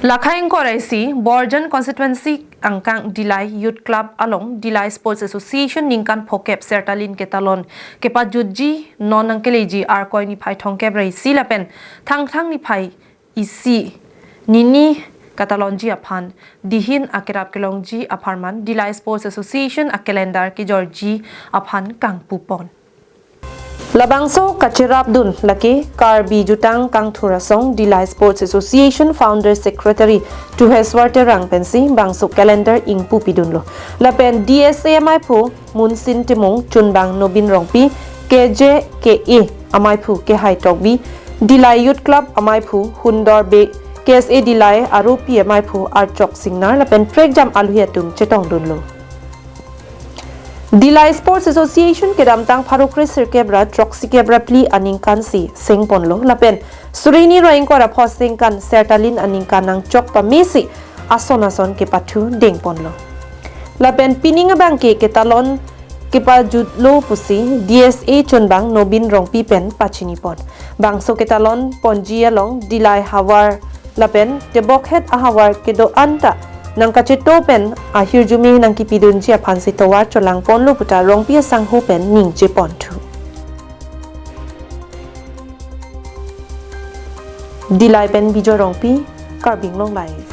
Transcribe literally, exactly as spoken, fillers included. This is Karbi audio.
Lakhai ingkoi ra isi Borjan constituency angkang Dillai Youth Club along Dillai Sports Association ningkan phokep Sertalin ketalon kepajutji non nangkeleji Arkoi niphai thomkep ra isi lapen Thangthang niphai isi nini katalonji aphan dihin akerap kelongji apharman Dillai Sports Association a calendar kejorji aphan kangpupon. Labangso kacherapdun lake Karbi Jutang Kangthur Asong Dillai Sports Association Founder Secretary Tuheswar Terang pensi bangso calendar ingpupidunlo. Lapen D S A amaiphu Munsin Timung, chunbang Nobin Rongpi, K J K A amaiphu Kehai Tokbi, Dillai Youth Club amaiphu Hundor Bey, K S A Dillai aropi amaiphu Archok Singnar lapen prekjam aluhi atum chetongdunlo. Dillai Sports Association kedamtang pharo kre sirkep ra throksi kep ra phli aningkan si sengponlo lapen suri hini ra ingkoi ra phongo aningkan Sertalin aningkan nangchok pamesi ason ason kepathu dengponlo. Lapen pining abangke ketalon kepajutlo pusi D S A chunbang Nobin Rongpi pen pachinipon. Bangso ketalon ponji along Dillai havar lapen tebokhet ahavar kedo-an ta nangkacheto pen ahirjume nangkipidunji aphansi tovar cholangponlo puta Rongpi asangho pen ningjeponthu. Dillai pen Bijoy Rongpi, Karbi Anglong Live.